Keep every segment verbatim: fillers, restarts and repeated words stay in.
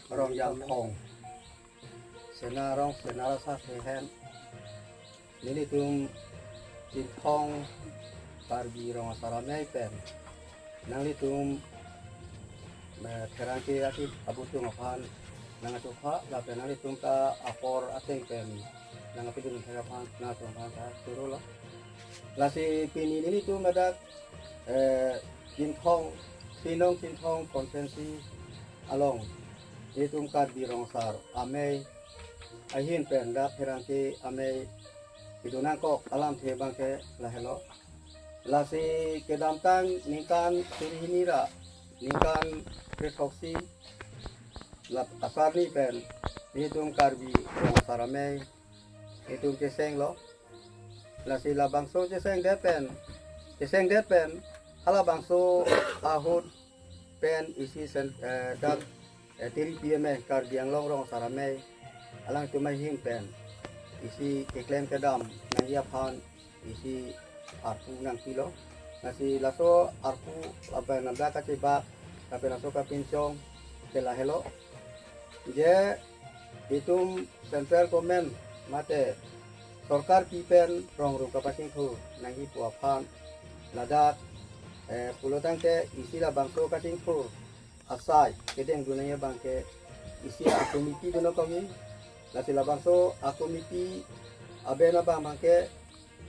Rongjanthong, Sena Rong, Sena Rasa Sehen, nelitum Chinthong Karbi Rong Asar Amei pen nanglitum, eh, pherangke ati abutung aphan nangkachopha, lapen nanglitum ta apor ateng pen nangkapidun thek aphan nangtum aphan ta chorolo. Lasi pini nelitum ladak, eh, Chinthong, Sinong Chinthong constituency along nelitum Karbi Rong Asar Amei ahin pen dak pherangke amei pidun nangkok alamthe abangke lahelo. Lasi kedamtang ningkan suri hini ra ningkan krethroksi la asarni pen nelitum Karbi Rong Asar Amei nelitum chesenglo. Lasi labangso chesengdet pen, chesengdet pen halabangso ahut pen isi sen, eh, dak, eh, T D P amei, Karbi Anglong Rong Asar Amei alangtum ahin pen isi keklem kedam nangji aphan isi arpu nangpilo. Lasi laso arpu lapen ladak kachebak lapen laso kapinchong ke lahelo. Je itum central government mate sorkar pi pen rong ru kapachingthur nangji pu aphan ladak, eh, pulotangte isi labangso kachingthur asai kedengdun nangji abangke isi akomiti dun nangkokji. Lasi labangso akomiti aben abang abangke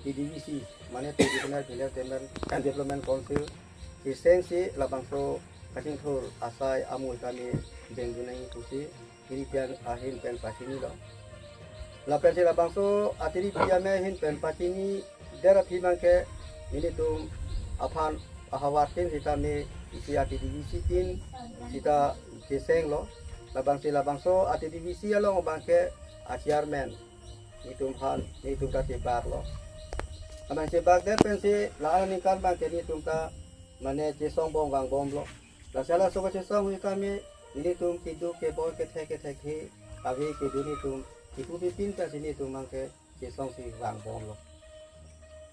T D V C, mane Traditional Village Development, Development Council, chesengsi labangso kachingthur asai amul kami dengdun nangji pusi T D P ahin pen pachinilo. Lapensi labangso a T D P amei ahin pen pachinidet aphi abangke nelitum aphan ahavar tin sitame isi a T D V C tin sita chesenglo. Labangsi labangso a T D V C along abangke a chairman nelitum aphan, nelitum ta chebaklo. Amen, chebakdet pensi la aningkan abangke nelitum ta mane chesong bom vangbomlo. Lasi laso kachesong hui kami nelitum keduk keboi kethek kethek he kave kedun nelitum kipu pipin pensi nelitum abangke chesongsi vangbomlo.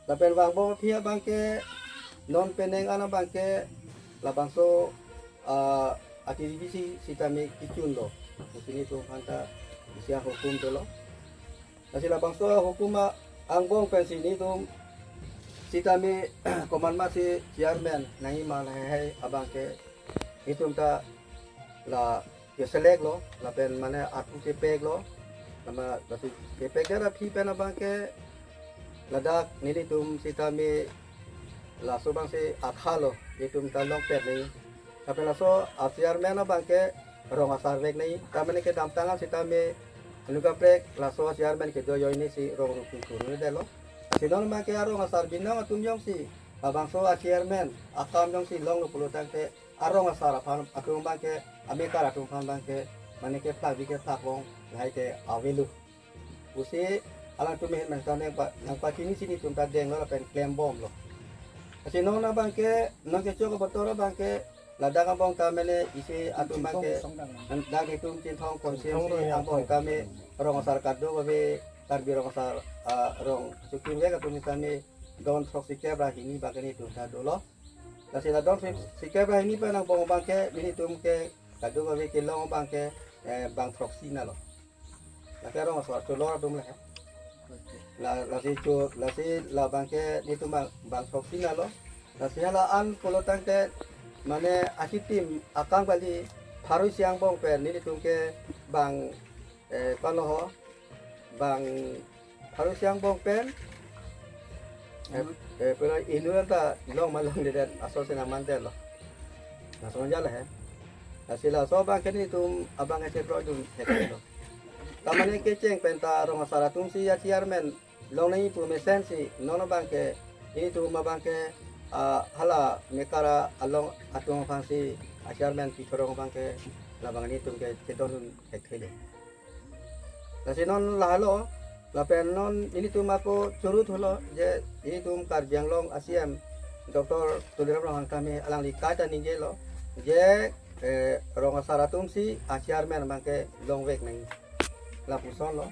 Lapen vangbom aphi abangke non penang an abangke labangso, ah, a T D V C sitame kechunlo. Pusi nelitum aphan ta isi ahukum dolo. Lasi labangso ahukum angbong pensi nelitum sitame komatmasi chairman nangji ma lahai abangke nelitum ta la keselect lo, lapen mane arpu kepek lo, nama lasi kepek det aphi pen abangke ladak nelitum sitame laso abangsi akha lo, nelitum ta longpet nangji. Lapen laso a chairman abangke rong asar vek nangji, ta mane kedamtang an sitame anu kaprek laso a chairman kedo ajoinesi rong ru pingkur nangdetlo. Lasi non abangke arong asar binong atum jongsi labangso a chairman akam jongsi longlo pulotangte arong asar aphan atum abangke, amekar atum aphan abangke mane kephlak bi kephlak bom lahai ke avelo. Pusi alangtum ahin pen ta nangpa, nangpachinisi nelitum ta denglo lapen klembomlo. Lasi non abangke non kecho kabotor abangke ladak angbong ta mane isi atum abangke dak itum Chinthong constituency angbong tame rong asar kadokave Karbi rong asar, ah, rong sukim vek atum tame don throksikep ra hini abangke nelitum ta dolo. Lasi la don throksikep ra hini pen angbong abangke nelitum ke kadokave kelong abangke, eh, bang throksi nalo. Lake rong asar cholor atum le. La, lasi cho, lasi labangke nelitum bang, bang throksi nalo. Lasi hala an pulotangte mane achitim akang kali pharo isi angbong pen nelitum ke bang, eh, pano ho, bang pharo isi angbong pen, eh, eh, pura inut ta long ma longledet aso sena mandetlo. Laso jala he. Lasi laso abangke nelitum abang ese pro dun he lo. Ta mane kecheng pen ta rong asar atumsi a chairman long nangji pu mesensi non abangke nelitum abangke, ah, hala mekar along atum aphansi a chairman pithorong abangke labang nelitum ke chedondun thekthelo. Lasi non lahelo, lapen non nelitum ako churut holo, je nelitum Karbi Anglong a C M Doctor Tuliram Ronghang tame alangli kaita ningjelo, je, eh, rong asar atumsi a chairman abangke longvek nangji. Lapusonlo.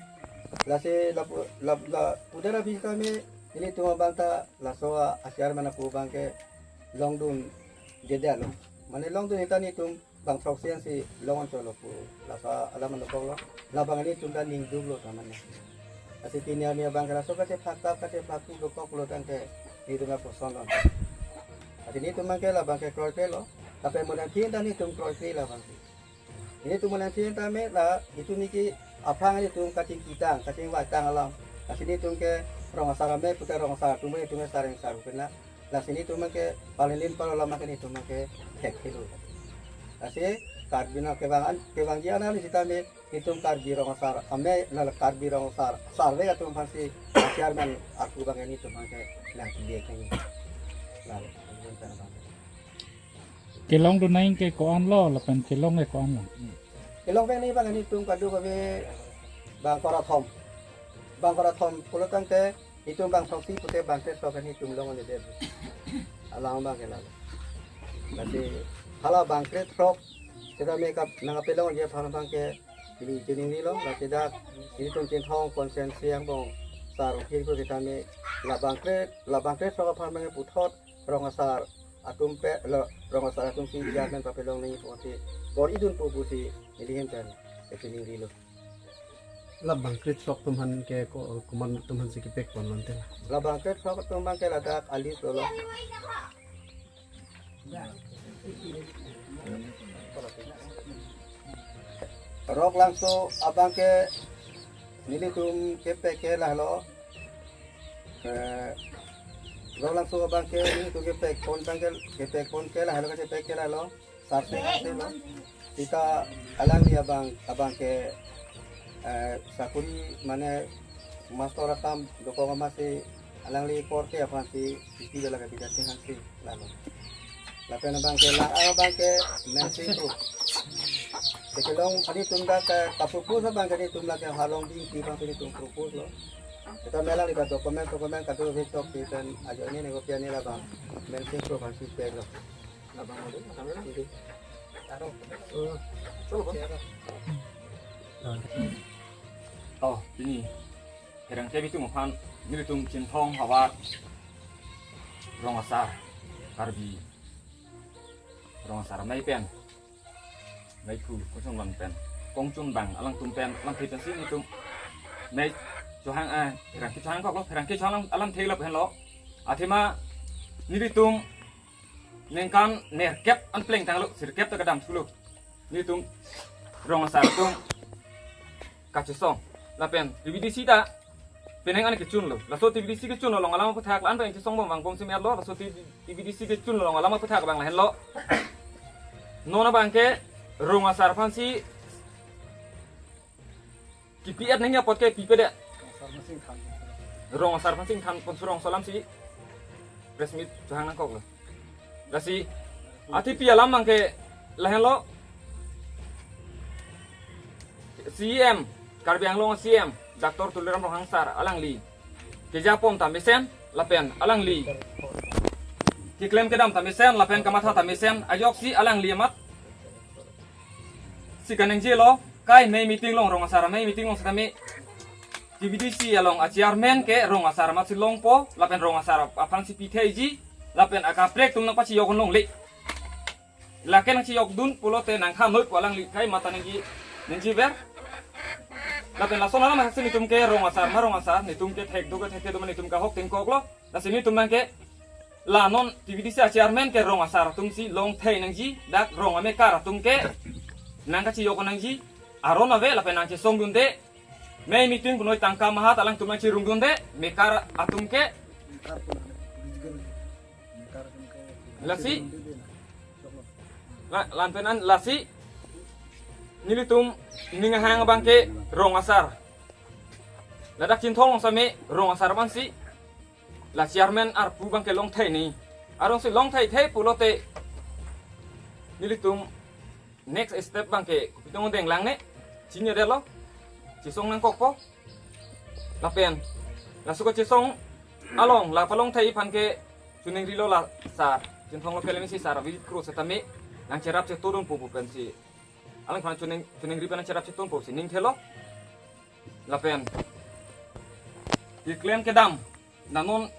Lasi lapu, lap, lapu dera phi tame nelitum abang ta laso a chairman apu abangke longdunjedetlo. Mane longdun hita nelitum bang throksi ansi long-an cholo pu laso alam anobok lo. Labang nelitum ta ningduk lo ta mane. Lasi pini arni abang ke laso kachephak tap kachephak tu dokok lo tangte nelitum aposon lo. Lasi nelitum abang ke labang ke kroikre lo. Tapi modern thin ta nelitum kroikre labang ke. Nelitum modern thin ta me la itum niki aphang nelitum kachingki tang kachingvai tang alam. Lasi nelitum ke rong asar amei pute rong asar atum nelitum ke sareng saru kena. Lasi nelitum abang ke palin lin palo lama ke nelitum abang ke thek thelo. Lasi Karbi na kevang an kevangji an ali sitame nelitum Karbi rong asar amei la Karbi rong asar sarvek atum aphansi chairman arpu abang ke nelitum abang ke nang kili ke ni. Lalu, Kelongdun nang ke ko-an lo, lapen kelong ke ko-an lo. Kelong ke ni abang nelitum kadokave bang kor athom. Bang kor athom pulo tangte itum bang throksi pute bang krethrok ke nelitum long-an-edet. Alang abang ke lalu. Lasi hala bang krethrok sitame kap nang kapelongji aphan abang ke ili chiningrilo, lasi dak nelitum Chinthong konsensi angbong sar uphir ko sitame labang kre labang krethrok aphan abang ke puthot rong asar atum pe lo, rong asar atumsi chairman papelong nangji pusi bor-idunpo pusi neli ahin pen chiningrilo. Labang krethrok atum aphan ke ko komat atum aphansi kepek pon lo ante? Labang krethrok atum abang ke ladak alis lo lo. Rok Langso abang ke nelitum kepek ke lahelo. Eh, Rok Langso abang ke nelitum kepek pon abang ke kepek pon ke lahelo, kepek ke lahelo. Sarse sarse lo. Sita alangli abang abang ke eh, sakuri mane mastor akam dokok amatsi alangli korte aphansi ipi bela ke bidat sing hansi lalu. Lapen abang ke lang abang ke Mensing Group. Kelong nelitum dak ke kapropose abang ke nelitum lake halong dingki abang nelitum propose lo. Kita melang libat dokumen dokumen kadokave chokche pen ajo ini nego piani labang Mensing Group hansi pek lo. To, pini pherangke bitum aphan nelitum Chinthong havar rong asar Karbi rong asar amei pen meiphu kosong lon pen kongchun bang alangtum pen alamthe pensi nelitum mei chohang, eh, pherangke chohangkok lo, pherangke chohang alam, alamthe lo pen lo. Athema nelitum ningkan nerkep an plengtanglo, sirkep ta kedam thulo. Nelitum rong asar atum kachesong. Lapen T B D C ta penang an kechunlo. Laso T B D C kechunlo along alam aphuthak la-an pen chesong bom vangbomsi mer lo. Laso T B D C kechunlo along alam aphuthak abang lahenlo. Non abang ke rong asar aphansi kipi-et nangji apot ke pipedet. Rong asar aphansi ingthan pon surong aso alamsi press meet chohang nangkoklo. Lasi athepi alam abang ke lahenlo, C E M, Karbi Anglong C E M Doctor Tuliram Ronghang sir alangli kejapon ta mesen lapen alangli keklem kedam ta mesen lapen kamatha ta mesen, ajoksi alangli amat si kaningje lo, kai mei meeting along, rong asar mei meeting along sitame T B D C along a chairman ke rong asar amatsi longpo lapen rong asar aphansi pitheiji lapen akaprek atum nangpachiyok longle. Lake nangchiyokdun pulote nangthan noi pu alangli kai mata nangji nangjiver. Lapen lason alam ahaksi nelitum ke rong asar ma rong asar, nelitum ke thekdo ke thekthedo ma nelitum ke ahok tingkoklo. Lasi nelitum abang ke la non T B D C a chairman ke rong asar atumsi longthei nangji, dak rong amekar atum ke nangkachiyok nangji, aron ave lapen nangchesongdunde, mei meeting punoi tangka mahat alangtum nangchirungdunde, mekar atum ke. Lasi la, lampenan lasi nelitum ning ahang abang ke rong asar. Ladak Chinthong along sitame rong asar aphansi la chairman arpu abang ke longthei ni. Arongsi longthei thei pulote nelitum next step abang ke kopi tong denglang ne. Chinine detlo. Chesong nangkokpo. Lapen laso kachesong along la palongthei aphan ke chiningrilo la sir. Chinthong local M A C sir Abhijit Kro sitame nangcherap chetondunpo pu pensi alangphan chining, chiningri pen nangcherap chetondunpo si ningthelo. Lapen keklem kedam, nanon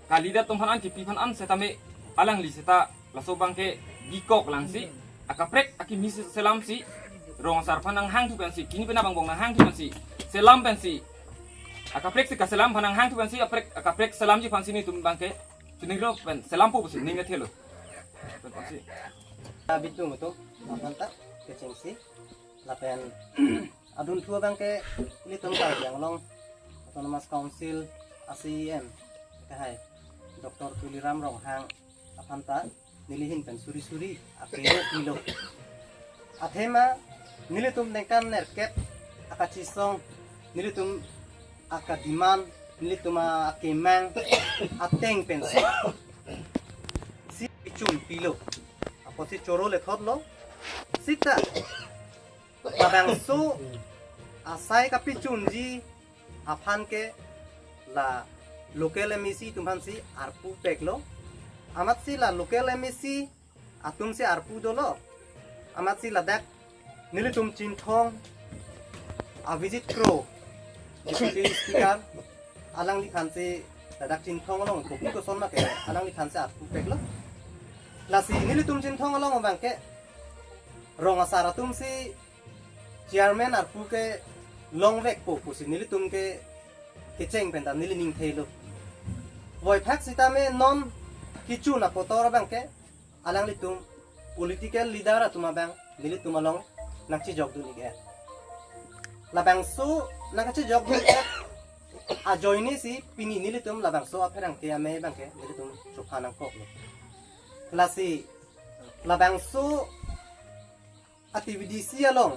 kalidet atum aphan an kipi aphan an sitame alangli sita laso abang ke bikok langsi akaprek akimi selam si rong asar aphan nanghangthu pensi, kini pen abang bong nanghangthu pensi, selam pensi, akaprek si kaselam aphan nanghangthu pensi, aprek akaprek selamji aphansi nelitum abangke chiningri pen selampo pusi ning kethelo. Pen pusi. Abitung itu, aphan ta kechengsi, lapen adunthu abangke ilitum Karbi Anglong Autonomous Council a C E M, kahai Doctor Tuliram Ronghang aphan ta neli ahin pen suri suri akero pilo. Athema nelitum ningkan nerkep akachesong, nelitum akademand, nelitum akemang ateng pensi si pichun pilo. Apotsi choro lethotlo. Sita labangso asai kapichunji aphan ke la local M A C atum aphansi arpu peklo. Amatsi la local M A C atumsi arpu dolo. Amatsi ladak nelitum Chinthong Abhijit Kro, Deputy Speaker, alangliphansi ladak Chinthong along kopi koson ma ke alangliphansi arpu peklo. Lasi nelitum Chinthong along abangke rong asar atumsi chairman arpu ke longvekpo pusi nelitum ke kecheng penta neli ning thelo. Voiphak sitame non kichun apotor abangke alanglitum political leader atum abang nelitum along nangchejokdun ik-et. Labangso nangchejokdun ik-et ajoinesi pini nelitum labangso apherangke amei abangke nelitum chopha nangkoklo. Lasi labangso a T V D C along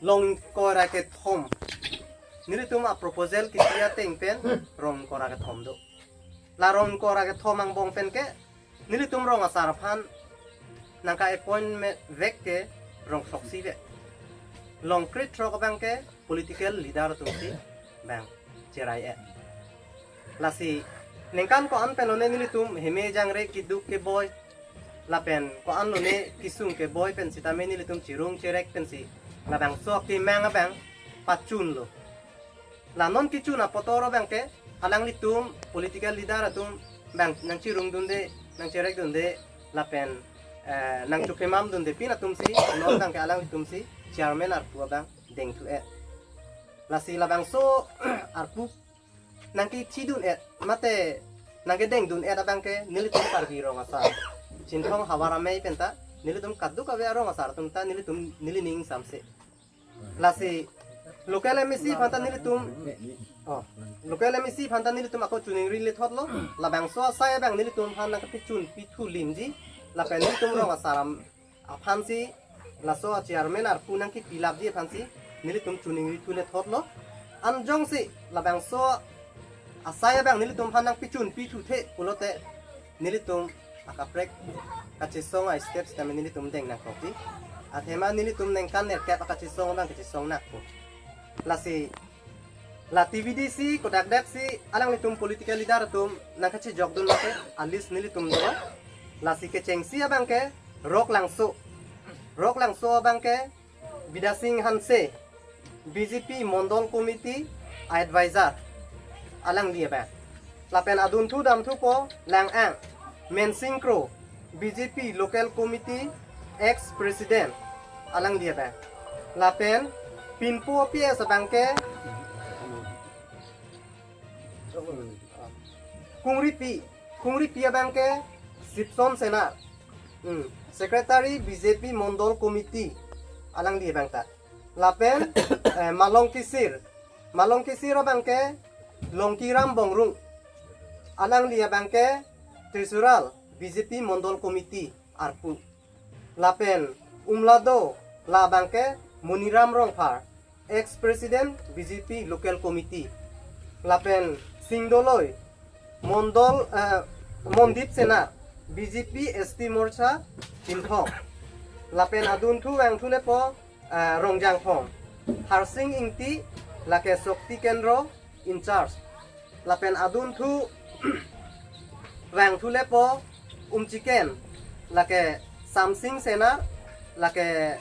rong ingkoi ra kethom nelitum aproposal kipi ateng pen rong ingkoi ra kethom do. La rong ingkoi ra kethom angbong pen ke nelitum rong asar aphan nangka appointment vek ke rong throksi vek. Rong krethrok abangke political leader atumsi bang cherai-et. Lasi ningkan ko-an pen lone nelitum heme jangre keduk keboi lapen ko-an lone kesung keboi pen sitame nelitum chirung chirek pensi labangso akemang abang pachunlo. La non kichun apotor abangke alanglitum political leader atum bang nangchirungdunde, nangchirekdunde lapen eh, nangchokemamdunde pin atumsi non abangke alanglitumsi chairman arpu abang dengthu-et. Lasi labangso arpu nangkethidun-et mate nangkedengdun-et abangke nelitum Karbi rong asar Chinthong havar amei penta nelitum kadokave arong asar atum ta nelitum neli ning samse. Lasi local M A C aphan ta nelitum, oh, local M A C aphan ta nelitum ako chiningri lethotlo. Labangso asai abang nelitum aphan nangkapichun pithu limji lapen nelitum rong asar am- aphansi laso a chairman arpu nangkipilapji aphansi nelitum chiningrithu lethotlo. Anjongsi labangso asai abang nelitum aphan nangpichun pithuthe pulote nelitum akaprek kachesong a step sitame nelitum deng nangkokji. Athema nelitum ningkan nerkep akachesong abang kachesong nangkok. Lasi la T V D C kodak dak si alanglitum political leader atum nangkachejokdun mate a list nelitum do. Lasi kechengsi abangke Roklangso. Roklangso abangke Bidya Sing Hanse, B J P Mondol Committee advisor, alangli abang. Lapen adunthu damthupo Lang-ang Mensing Kro, B J P Local Committee ex president, alangli abang. Lapen pinpo P S abangke Kungripi, Kungripi abangke Sipson Senar, hmm, secretary B J P Mondol Committee, alangli abang ta. Lapen eh, Malong Kisir, Malong Kisir abangke Longkiram Bongrung, alangli abangke treasurer B J P Mondol Committee arpu. Lapen Umlado, la abangke Moniram Rongphar, ex president B J P Local Committee. Lapen Singdoloi, Mondol eh, Mondip Senar, B J P S T Morcha Chinthong. Lapen adunthu vangthu lepo eh, Rongjangphong, Harsing Ingti, lake Shakti Kendro in charge. Lapen adunthu vangthu lepo Umchiken, lake Samsing Senar, lake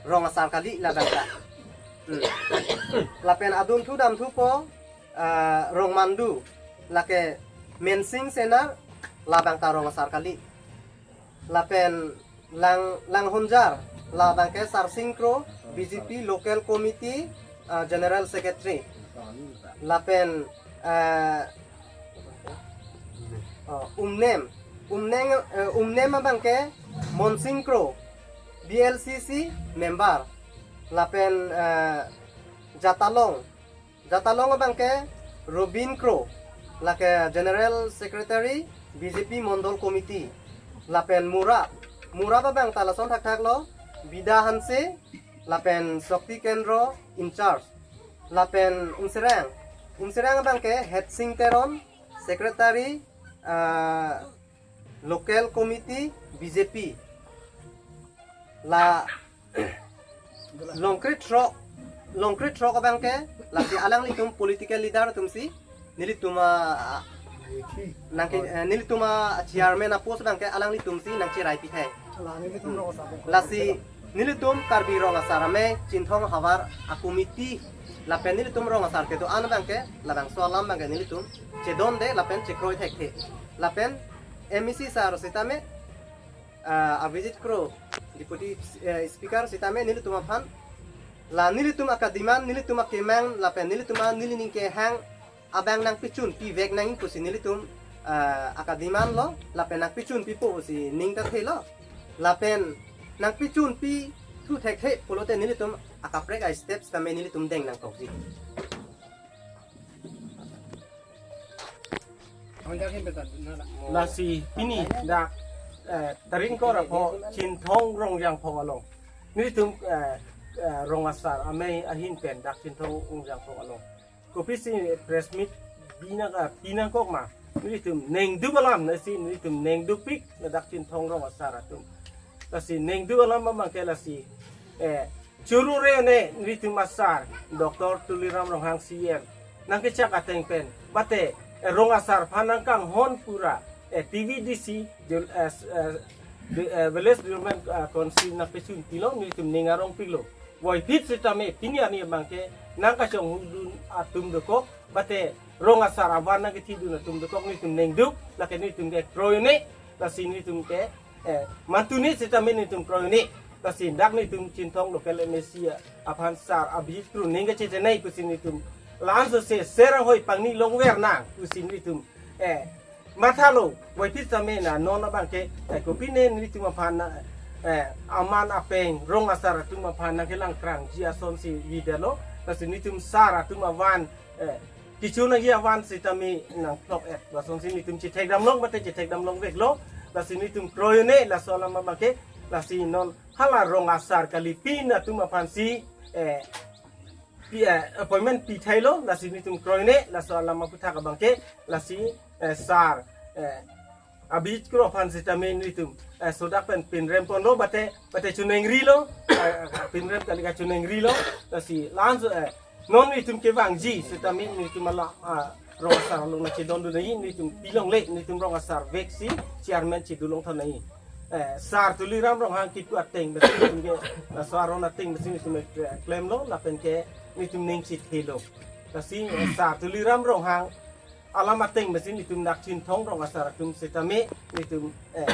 rong asar kali labang ta. Hmm. Lapen adunthu damthupo eh, Rongmandu, lake Mensing Senar, labang ta rong asar kali. Lapen Lang Langhunjar, labang ke Sarsing Kro, B J P Local Committee, ah, General Secretary. Lapen, eh, oh, Umnem, Umnem, eh, Umnem abang ke Monsing Kro, B L C C member. Lapen, eh, Jatalong, Jatalong abang ke Robin Kro, lake General Secretary, B J P Mondol Committee. Lapen Mura, Mura abang ta lason thakthak lo, Bida Hanse, lapen Shakti Kendro in charge. Lapen Umserang, Umserang abang ke Hetsing Teron, Secretary, ah, Local Committee, B J P. La Longkre Throk, Longkre Throk abang ke, lasi alanglitum political leader atum si, nelitum a, a, nangke, eh, nelitum a chairman a post abang ke alanglitum si nangcherai pi thai. Lasi nelitum Karbi Rong Asar Amei Chinthong Havar a committee, lapen nelitum rong asar kedo-an abang ke, labangso alam abang ke nelitum chedonde lapen chekroi thekthe. Lapen M E C sir sitame, ah, Abhijit Kro, Deputy, eh, Speaker sitame nelitum aphan, la nelitum akademand, nelitum akemang, lapen nelitum a neli ning kehang abang nangpichun pivek nang pusi nelitum, ah, akademand lo, lapen nangpichun pipo pusi ning ta thelo. Lapen nangpichun pithu thekthe pulote nelitum akaprek a step sitame nelitum deng nangkokji. Lasi pini dak, eh, tarik ingkoi ra pho Chinthong Rongjangphong along nelitum, eh, eh, rong asar amei ahin pen dak Chinthong Rongjangphong along kopisi press meet binang, eh, pinangkok ma, nelitum ningdup alam, lasi nelitum ningdupik dak Chinthong rong asar atum. Lasi ningdup alam abang ke lasi, eh, churu re ne nelitum asar Doctor Tuliram Ronghang C E M nangkechak ateng pen, bate, eh, rong asar aphan nangkanghon pura, eh, T V D C, jul-, eh, s-, eh, de-, eh, Village Development, eh, Council nangpichun pilo, nelitum ning arong pilo. Voiphit sitame pini arni abang ke nangkachonghudun atum dokok, bate rong asar avan nangkethidun atum dokok, nelitum ningdup, lake nelitum ke kroi ne, lasi nelitum ke, eh, mantu ne sitame nelitum kroi ne, lasi dak nelitum Chinthong local M A C aphan sar Abhijit Kro ning kachethe nai pusi nelitum, la-an so se Sera hoi pangni longver nang pusi nelitum, eh, mathalo, voiphit sitame na non abang ke, eh, kopine nelitum aphan na, eh, aman apeng rong asar atum aphan nangkelangkrangji asonsi videlo, lasi nelitum sar atum avan, eh, kichu nangji avan sitame nangplok et. Lasonsi nelitum chethekdam long, bate chethekdam longveklo. Lasi nelitum kroi ne, laso alam abang ke, lasi non hala rong asar kalipin atum aphansi, eh, pi, eh, appointment pithailo, lasi nelitum kroi ne, laso alam aputhak abang ke, lasi, eh, sar, eh, Abhijit Kro aphan sitame nelitum, eh, sodak pen pinrem ponlo, bate, bate chuningrilo, eh, pinrem kali kachuningri lo, lasi la-an so, eh, non nelitum kevangji sitame nelitum ala, ah, rong asar along nangchedondun nai, nelitum pilongle, nelitum rong asar veksi chairman chedulong than nai. Eh, sar Tuliram Ronghang kipu ateng besi nelitum ke, ah, so aron ateng besi nelitum, eh, klemlo, lapen ke nelitum ning chethelo. Lasi, eh, sar Tuliram Ronghang alam ateng besi nelitum dak Chinthong rong asar atum sitame nelitum, eh,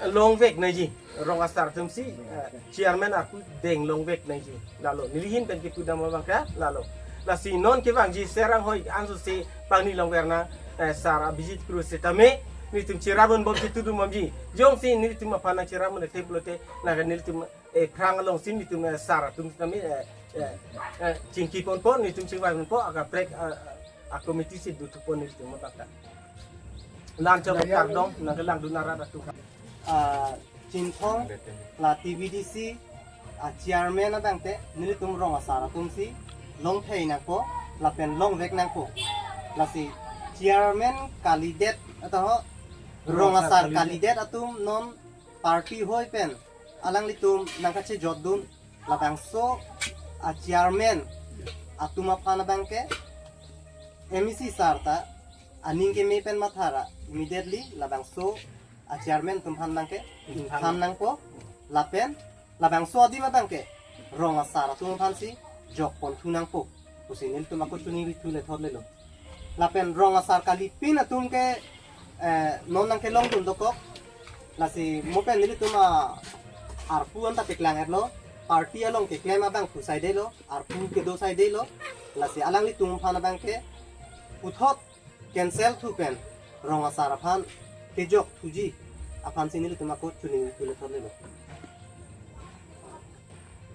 longvek naiji, rong asar atum si, eh, chairman aku deng longvek naiji. Lalo neli ahin pen kipudam abang ke lalo. Lasi non kevangji Sera hoi anso se pangni longver nang, eh, sar Abhijit Kro sitame nelitum cherabon bom chitudum bomji. Jongsi nelitum aphan nangcherabon thek pulote, nang nelitum, eh, phrang alongsi nelitum, eh, sar atum sitame, eh, eh, eh, chingki ponpo, nelitum chingvai ponpo, akaprek, eh, a committee si duthupon nelitum mabaka. Lanchok kardom nangkelangdun arat atum. Ah, Chinthong la T V D C, ah, chairman abang te nelitum rong asar atum si longthei nangpo, lapen longvek nangpo. Lasi chairman kalidet atau rong asar kalidet atum non party hoi pen alanglitum nangkachejotdun, labangso a chairman atum aphan abang ke M E C sir ta aning keme pen mathara immediately labangso a chairman atum aphan abang ke ingthan nangpo, lapen labangso adim abang ke rong asar atum aphansi jokpon thu nangpo pusi nelitum ako chuning rithu le thot lelo. Lapen rong asar kalipin atum ke, eh, non nangkelongdun dokok, Lasi mo pen nelitum arpu anta paklang-etlo, party along keklem abang pu saidelo, arpu kedo saidelo. Lasi alanglitum aphan abangke puthot cancel thu pen rong asar aphan kejok thuji aphansi nelitum ako chuning pule thorlelo.